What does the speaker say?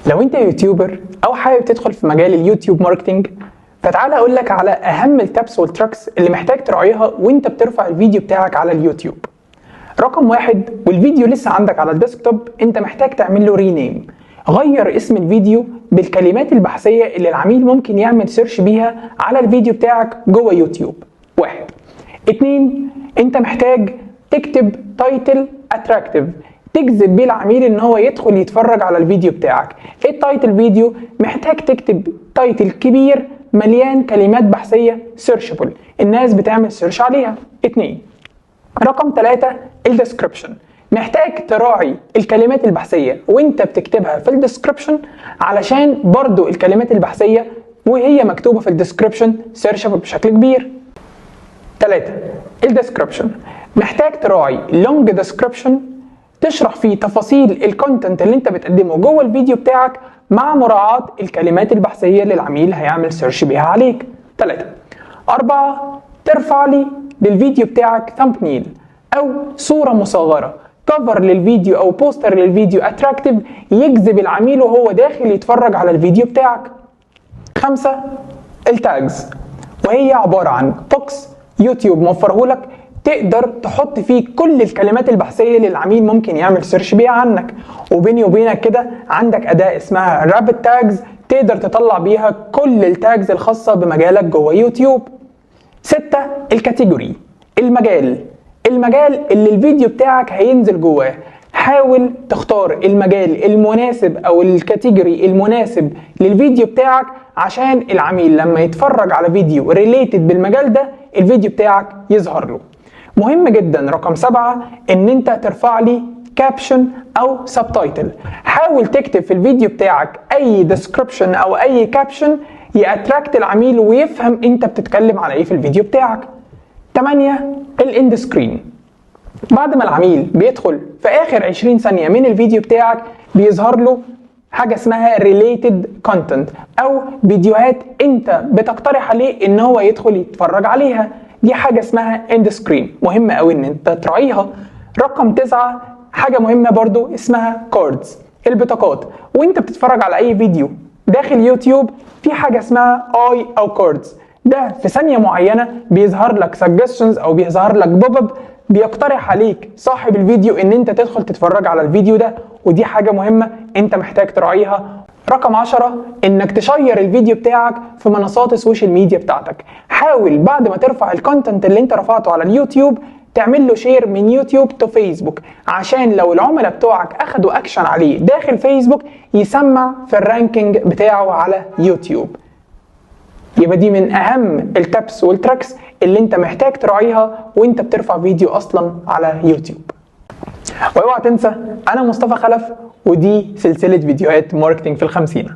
لو انت YouTuber او حابب تدخل في مجال ال YouTube marketing، فتعالى اقول لك على اهم ال tips وال tricks اللي محتاج تراعيها وانت بترفع الفيديو بتاعك على اليوتيوب. رقم 1، والفيديو لسه عندك على ال desktop، انت محتاج تعمل له rename. غير اسم الفيديو بالكلمات البحثية اللي العميل ممكن يعمل search بيها على الفيديو بتاعك جوه يوتيوب. 1. 2، انت محتاج تكتب title attractive تجذب بيه العميل ان هو يدخل يتفرج على الفيديو بتاعك. ايه ال title فيديو؟ محتاج تكتب title كبير مليان كلمات بحثية searchable، الناس بتعمل search عليها. 2. رقم 3، ال description. محتاج تراعي الكلمات البحثية وانت بتكتبها في ال description، علشان برضو الكلمات البحثية وهي مكتوبة في ال description searchable بشكل كبير. 3، ال description محتاج تراعي long description تشرح فيه تفاصيل ال content اللي انت بتقدمه جوه الفيديو بتاعك، مع مراعاة الكلمات البحثية اللي العميل هيعمل search بيها عليك. 3. 4، ترفع لي للفيديو بتاعك thumbnail أو صورة مصغرة، cover للفيديو أو poster للفيديو attractive يجذب العميل وهو داخل يتفرج على الفيديو بتاعك. 5، ال tags، وهي عبارة عن box يوتيوب موفرهولك تقدر تحط فيه كل الكلمات البحثية اللي العميل ممكن يعمل search بيها عنك. وبيني وبينك كده، عندك أداة اسمها RapidTags تقدر تطلع بيها كل ال tags الخاصة بمجالك جوه يوتيوب. 6، ال category، المجال اللي الفيديو بتاعك هينزل جواه. حاول تختار المجال المناسب او ال category المناسب للفيديو بتاعك، عشان العميل لما يتفرج على فيديو related بالمجال ده الفيديو بتاعك يظهر له. مهم جدا رقم 7، ان انت ترفع لي caption او subtitle. حاول تكتب في الفيديو بتاعك اي description او اي caption ي attract العميل ويفهم انت بتتكلم على ايه في الفيديو بتاعك. 8، ال end screen. بعد ما العميل بيدخل في اخر 20 ثانية من الفيديو بتاعك بيظهر له حاجة اسمها related content او فيديوهات انت بتقترح عليه ان هو يدخل يتفرج عليها. دي حاجة اسمها end screen، مهم قوي ان انت تراعيها. رقم 9، حاجة مهمة برضو اسمها cards، البطاقات. وانت بتتفرج على اي فيديو داخل يوتيوب في حاجة اسمها i او cards، ده في ثانية معينة بيظهر لك suggestions او بيظهر لك pop up بيقترح عليك صاحب الفيديو ان انت تدخل تتفرج على الفيديو ده، ودي حاجة مهمة انت محتاج تراعيها. رقم 10، انك تشير الفيديو بتاعك في منصات ال social media بتاعتك. حاول بعد ما ترفع ال content اللي انت رفعته على اليوتيوب تعمل له share من يوتيوب to فيسبوك، عشان لو العملاء بتوعك اخدوا اكشن عليه داخل فيسبوك يسمع في ال ranking بتاعه على يوتيوب. يبقى دي من اهم ال tips وال tricks اللي انت محتاج تراعيها وانت بترفع فيديو اصلا على يوتيوب. واوعى تنسى، انا مصطفى خلف، ودي سلسلة فيديوهات marketing في الخمسين.